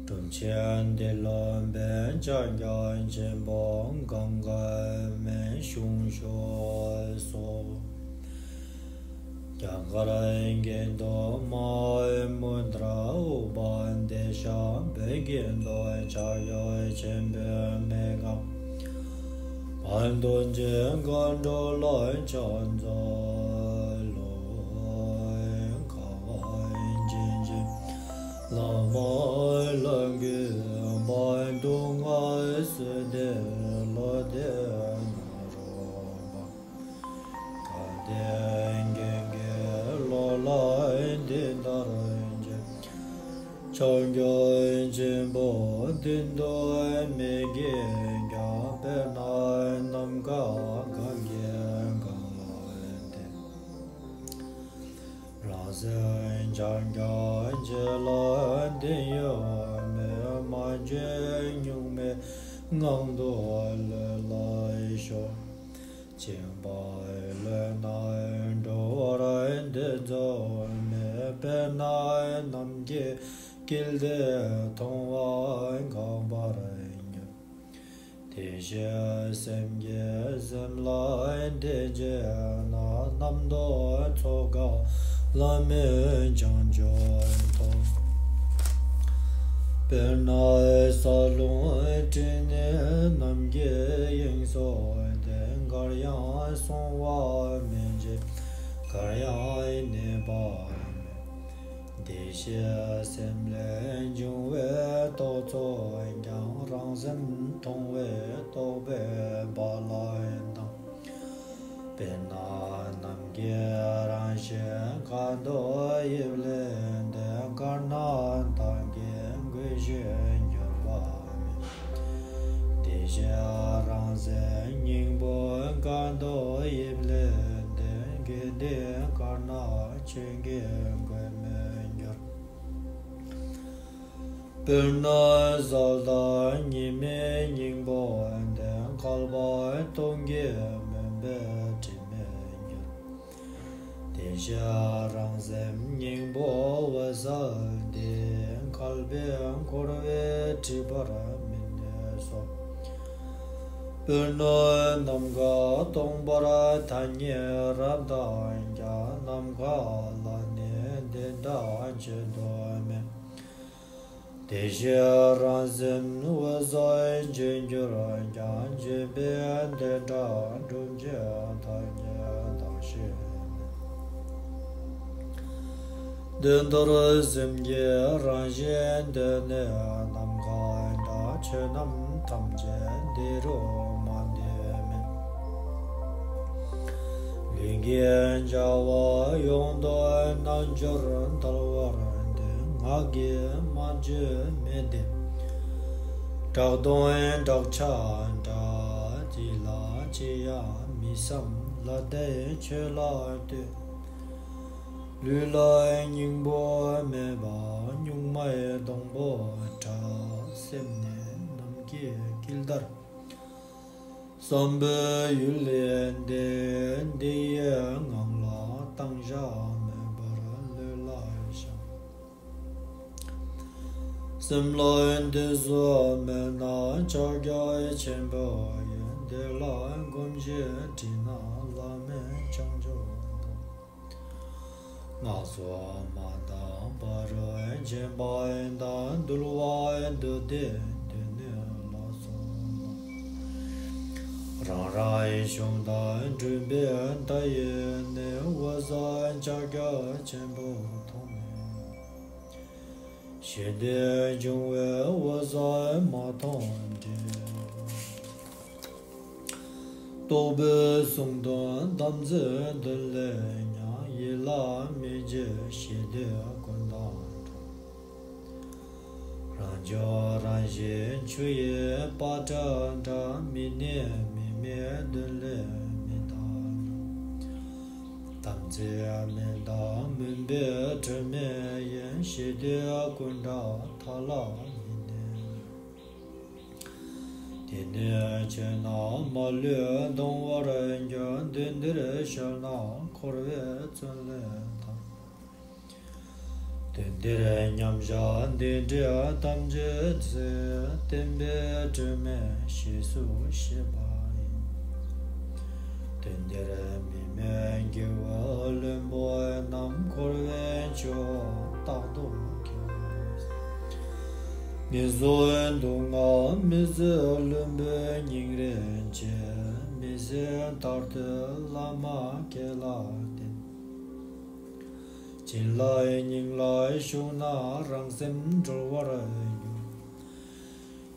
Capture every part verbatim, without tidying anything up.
གྲུབ་ཆེན་ཏེ་ལོ་པཎ་ཆེན་སྐྱབས་ཆེན་པོ་གངྒཱའི་སྨན་གཞུང་ཕྱོགས་སོགས། རྒྱ་གར་གྱི་མདོ་མ་མུ་དྲ་ཨུ་པ་དེ་ཤ་བོད་ཀྱི་མདོ་ཕྱག་རྒྱ་ཆེན་པོའི་མེ་ག་བན་དུ་ཇི་མཁའ་འགྲོ་ལ་ཕྱག་འཚལ་ལོ། ཁ་བ་ཅན་གྱི་བླ་མ་ལ་གུས་པ་དུ་ང་སུ་དེ་ལོ་དེ་ན་རོ་པ། སྐལ་ལྡན་རྒྱན་གྱི་ལོ་ལ་འདི་ལྟར་མཇལ། ཕྱག་རྒྱ་ཆེན་པོ་བདུན་དུ་མི་དགྱེས་ཀྱང་། དཔེར་ན་ནམ་མཁའ་གང་གི་གང་ལ་དེ། རང་སེམས་ཕྱག་རྒྱ་ཆེ་ལ་བརྟན་ཡོད་མོད། མ་བཅོས་གཉུག་མའི་ངང་དུ་ལྷོད་ལ་ཞོག། ཅེས་པ་ལོ་ན་འགྲོ་བར་འདི་རྫོགས་མེད། དཔེར་ན་ནམ་མཁའི་དཀྱིལ་དེ་མཐོང་བ་འགག་པར་འགྱུར། དེ་ཕྱིར་སེམས་ཀྱིས་སེམས་ལ་དེ་བྱས་ན། རྣམ་རྟོག་ཚོགས་འགག་བླ་མེད་བྱང་ཆུབ་ཐོབ། དཔེར་ན་ས་རླུང་སྤྲིན་ནི་ནམ་མཁའི་དབྱིངས་སུ་དེ། འགར་ཡང་སོང་བ་མེད་ཅིང་འགར་ཡང་གནས་པ་མེད། དེ་ཕྱིར་སེམས་ལས་བྱུང་བའི་རྟོག་ཚོགས་ཀྱང་། རང་སེམས་མཐོང་བའི་རྟོག་པས་སྦ་ལ་བཏང་། དཔེར་ན་ནམ་མཁའི་རང་བཞིན་དཀར་མདོག་དབྱིབས་ལས་འདས། དཀར་ནག་མཐའ་གི་འགུལ་ཞིང་འགྱུར་བ་མེད། དེ་ཕྱིར་རང་སེམས་སྙིང་པོ་དཀར་མདོག་དབྱིབས་ལས་འདས། དགེ་སྡིག་དཀར་ནག་ཆོས་ཀྱི་འགུལ་མོད་འགྱུར། དཔེར་ན་གསལ་དག་ཉི་མའི་སྙིང་པོ་འདི། བསྐལ་པ་སྟོང་གི་མུན་པས་དྲི་མེད་འགྱུར། དེ་ཕྱིར་རང་སེམས་སྙིང་པོ་འོད་གསལ་འདི། བསྐལ་པའི་འཁོར་བས་བསྒྲིབས་པར་མི་ནུས་སོ། དཔེར་ན་ནམ་མཁའ་སྟོང་པར་ཐ་སྙད་རབ་བཏགས་ཀྱང་། ནམ་མཁའ་ལ་ནི་དེ་འདྲ་ཆེད་དུ་མེད། དེ་ཕྱིར་རང་སེམས་འོད་གསལ་ཆོས་འགྱུར་ཀྱང་། བརྗོད་པས་དེ་འདྲ་སྒྲུབ་བྱེད་ཐ་སྙད་བཏགས་ཤེས་མེད། དེ་ལྟར་སེམས་ཀྱི་རང་བཞིན་དེ་ནི་ནམ་མཁའ་འདྲ། ཆོས་རྣམས་ཐམས་ཅད་འདི་རུ་མ་འདུས་མིན། ལུས་ཀྱི་བྱ་བ་ཡོངས་སུ་རྣལ་འབྱོར་ཐལ་བར་འདོད། ངག་གིས་སྨྲ་བརྗོད་མེད་དེ་བྲག་དང་བྲག་ཆ་འདྲ། ཅི་ལ་ཅི་ཡང་མི་བསམ་ལ་དྭགས་ཆོས་ལ་ལྟོས། ལུས་ལ་སྙིང་པོ་མེད་པ་གཉུག་མའི་སྡོང་པོ་འདྲ། སེམས་ནི་ནམ་མཁའི་དཀྱིལ་ལྟར། བསམ་པའི་ཡུལ་ལས་འདས། འདི་ཡི་ངང་ལ་བཏང་བཞག་མེད་པར་ལུས་ལ་བཞག། སེམས་ལ་འདི་སོགས་མེད་ན་ཕྱག་རྒྱ་ཆེན་པོ་ཡི། འདི་ལ་སྒོམ་ཞེས་བྲིས་ན་བླ་མེད་བྱང་ཆུབ་ཐོབ། སྔགས་སོགས་མ་བཏང་བར་སྦྱིན་པ་དང་། འདུལ་བ་འདུལ་སྡེ་འདི་ནི་ལ་སོགས་ལ། རང་རང་གཞུང་དང་འགྲུབ་པའི་མཐའ་ཡས་ནས། འོད་གསལ་ཕྱག་རྒྱ་ཆེན་པོ་མཐོང་ནས། ཞི་བདེ་འབྱུང་བའི་འོད་གསལ་མ་མཐོང་དུས། རྟོག་པའི་གསུང་དང་དམ་ཚིག་འདི་ལས་ཀྱང་། ཡིད་ལ་མི་བྱེད་ཞི་བདེ་ཀུན་བཏང་འགྲོ། རང་བྱུང་རང་བཞིན་ཆུ་ཡི་པ་ཏྲ་འདྲ། མི་གནས་མི་མེད་གདོན་ལས་མི་ཐར་འགྲོ། དམ་ཚིག་མེད་དང་མུན་པའི་དྲི་མས་གཡེངས། ཞི་བདེ་ཀུན་བྲལ་ཐ་ལ་ཉིད་ནི། དེ་ནས་ཕྱིར་ན་མ་ལུས་ལྡང་བར་འགྱུར། དུས་འདིར་ཤར་ན་འཁོར་བའི་བཙོན་ལས་ཐར། དོན་འདིར་མཉམ་བཞག་འདི་འདྲའི་ཐམས་ཅད་ཚེ། བསྟན་པའི་སྒྲོན་མེ་ཞེས་སུ་བཤད་པ་ཡིན། དོན་འདིར་མི་མེད་དགེ་བའི་བློན་པོ་རྣམས། འཁོར་བའི་ཆུ་རྟག་ཏུ་འཁྱེར། ངན་སོང་དུག་ལྔ་མི་བཟོད་བླུན་པོའི་སྙིང་རེ་རྗེ། མི་ཟད་མཐར་ཐུག་བླ་མ་ཁྱེད་ལ་བརྟེན། སྦྱིན་ལ་སྙིང་ལ་ཞུགས་ན་རང་སེམས་གྲོལ་བར་འགྱུར།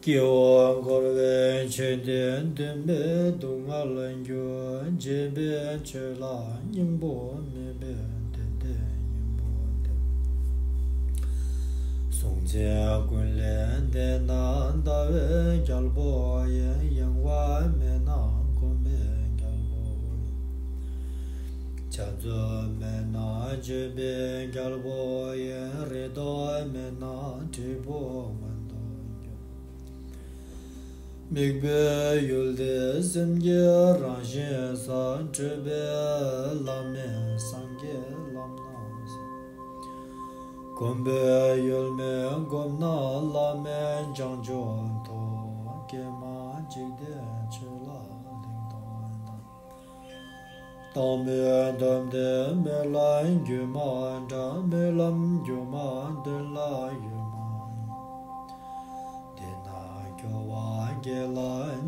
སྐྱེ་བོ་འཁོར་བའི་ཆོས་འདི་འདུན་པའི་སྡུག་བསྔལ་རྒྱུ། འབྱེད་པའི་ཆོས་ལ་སྙིང་པོ་མེད་པས་དོན་འདི་སྙིང་པོ་སྟེ། གཟུང་འཛིན་ཀུན་ལས་འདས་ན་ཟླ་བའི་རྒྱལ་པོ་ཡིན། གཡེང་བ་མེད་ན་སྒོམ་པའི་རྒྱལ་པོ་ཡིན། བྱ་རྩོལ་མེད་ན་སྤྱོད་པའི་རྒྱལ་པོ་ཡིན། རེ་དོགས་མེད་ན་འབྲས་བུ་མངོན་དུ་འགྱུར། དམིགས་པའི་ཡུལ་དེ་སེམས་ཀྱི་རང་བཞིན་གསལ། འཕྲོད་པའི་ལམ་མེད་སངས་རྒྱས་ལམ་སྣ་ཟིན། སྒོམ་པའི་ཡུལ་མེད་སྒོམ་ན་བླ་མེད་བྱང་ཆུབ་ཐོབ། ཀྱེ་མ་འཇིག་རྟེན་ཆོས་ལ་ལིང་ཏོག་ལྡན། སྟོང་མེད་སྟོབས་ལྡན་སྨོན་ལམ་སྒྱུ་མ་འདྲ། སྨོན་ལམ་སྒྱུ་མ་དོན་ལ་ཡོད་མ་ཡིན། དེས་ན་སྐྱོ་བ་སྐྱེ་ལ་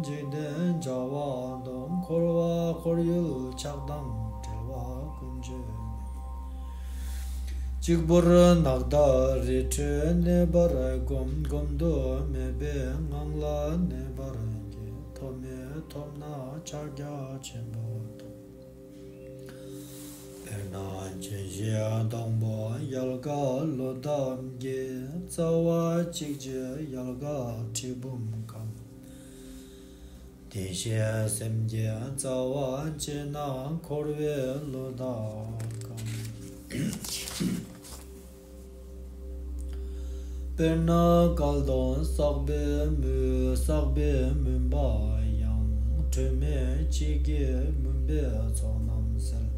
འཇིག་རྟེན་བྱ་བ་སྡོམ། འཁོར་བ་འཁོར་ཡུལ་ཆགས་སྡང་བྲལ་བ་ཀུན་སྤྱོད་མེད། གཅིག་པུར་ནགས་དང་རི་ཁྲོད་གནས་པར་སྒོམ། སྒོམ་དུ་མེད་པའི་ངང་ལ་གནས་པར་བགྱི། ཐོབ་མེད་ཐོབ་ན་ཕྱག་རྒྱ་ཆེན་པོ་ཐོབ། དཔེར་ན་ལྗོན་ཤིང་སྡོང་པོ་ཡལ་ག་ལོ་འདབ་རྒྱས། རྩ་བ་གཅིག་བྱས་ཡལ་ག་གྲིབ་བུམ་སྐམ། དེ་བཞིན་སེམས་ཀྱི་རྩ་བ་བཅད་ན་འཁོར་བའི་ལོ་འདབ་སྐམ། དཔེར་ན་སྐལ་དང་བསགས་པའི་མུན། བསགས་པའི་མུན་པ་ཡང་། དྲོད་མེད་གཅིག་གིས་མུན་པའི་ཚོགས་རྣམས་སེལ།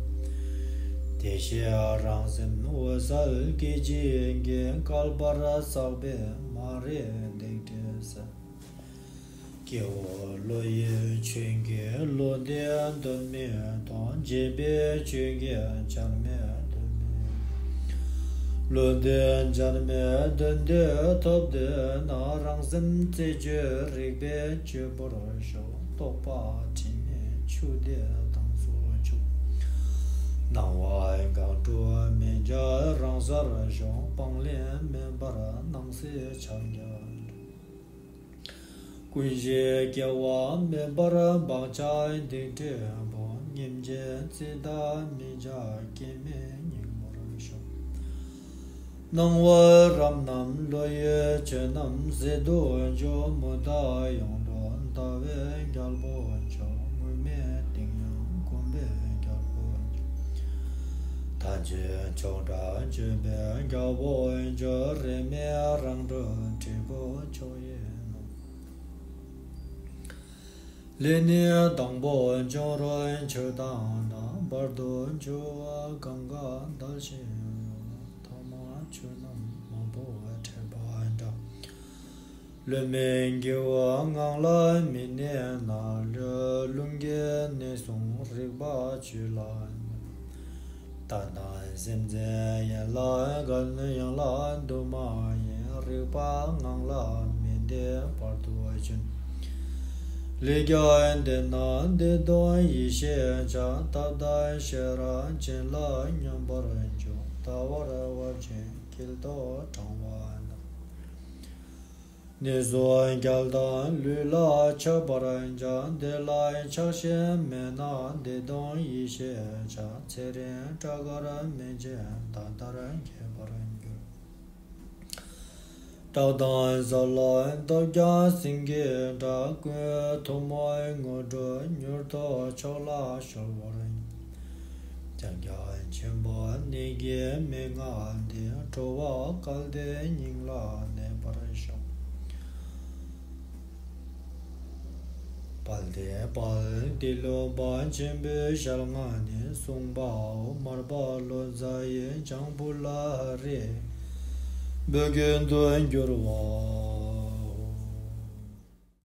དེ་བཞིན་རང་སེམས་འོད་གསལ་སྐད་ཅིག་གིས། བསྐལ་པར་བསགས་པའི་མ་རིག་སྡིག་སྒྲིབ་སེལ། སྐྱེ་བོ་བློ་ཡི་ཆོས་ཀྱི་བློ་འདི་དོན་མེད་དོ། འབྱེད་པའི་ཆོས་ཀྱི་བྱར་མེད་དོན་མེད་བློ་འདི་བྱར་མེད་དོན་འདི་ཐོབ་འདོད་ན། རང་སེམས་རྩད་གཅོད་རིག་པས་གཅོད་པར་ཤོག། རྟོག་པ་དྲི་མས་འཁྱུད་དེ་དྭངས་སུ་བྱུག། སྣང་བ་འགག་འཁྲུལ་མེད་བྱ་རང་སར་ཤོག། སྤང་ལེན་མེད་པར་སྣང་སྲིད་ཕྱག་རྒྱར་འགྲོ། ཀུན་གཞི་སྐྱེ་བ་མེད་པར་བག་ཆགས་སྡིག་སྒྲིབ་སྦོམ། སྙེམས་བྱེད་རྩིས་དང་མི་བྱ་སྐྱེ་མེད་སྙིང་པོར་ཤོག། སྣང་བ་རབ་རྣམས་བློ་ཡི་ཆོས་རྣམས་ཟད་དུ་འཇོམས། མུ་མཐའ་ཡོངས་གྲོལ་ཟླ་བའི་རྒྱལ་པོ་མཆོག། དངོས་མེད་གཏིང་ཡངས་སྒོམ་པའི་རྒྱལ་པོ་མཆོག། ཐམས་ཅད་ཆོག་གྲུབ་སྤྱོད་པའི་རྒྱལ་པོ་མཆོག། རེ་མེད་རང་གྲོལ་འབྲས་བུ་མཆོག་ཡིན་ནོ། ལས་ནི་དང་པོ་འབྱུང་རུང་ཆོས་དང་ནི། བར་དུ་འགྱུར་བ་གང་ག་འདུལ་ཞིང་ཡོང་། ཐ་མ་ཆོས་རྣམས་མང་པོ་འཕྲད་པ་འདྲ། བློ་མིན་སྐྱེ་བོ་ངང་ལ་མི་གནས་ན། ལྷུན་གྱིས་གནས་སོང་རིག་པ་ཆོས་ལ་གནས། ད་ལྟ་སེམས་ཅན་ཡན་ལག་ག་ནི་ཡན་ལག་དུ་མ་ཡིན། རིག་པ་ངང་ལ་མི་གནས་བར་དུ་གྱུར། ལས་ཀྱང་དེས་ན་བདེ་སྟོང་ཡེ་ཤེས་འཆར། ཐབས་དང་ཤེས་རབ་བྱིན་རླབས་མཉམ་པར་འཇུག། ལྟ་བར་བབ་ཅིང་འཁྱིལ་དུ་དྲངས་པ་ན། ནད་གསོ་རྒྱལ་དང་ལུས་ལ་ཆགས་པར་བྱ། དེ་ལ་ཆགས་ཞེན་མེད་ན་བདེ་སྟོང་ཡེ་ཤེས་འཆར། ཚེ་རིང་སྐྲ་དཀར་མི་འཇིགས་ད་ལྟར་རྒྱས་པར་འགྱུར། བྲག་དང་ས་ལ་བཏབ་ཀྱང་སེང་གེ་འདྲ། ཀུན་ཐུན་མོང་དངོས་གྲུབ་མྱུར་ཐོབ་མཆོག་ལ་གསོལ་བར་ཡིན། ཀྱང་ཀྱང་ཆེན་པོ་ནད་ཀྱི་མན་ངག་འདི། གྲོལ་བ་སྐལ་ཏེ་སྙིང་ལ་གནས་པར་ཤོག། དཔལ་ལྡན་དཔལ་ཏེ་ལོ་པ་ཆེན་པོའི་ཞལ་སྔ་ནས་གསུངས་པའོ། མར་པ་ལོ་ཙཱ་ཡི་ལྗང་བུ་ལ་རས། བོད་ཀུན་ཏུ་འགྱུར་བ།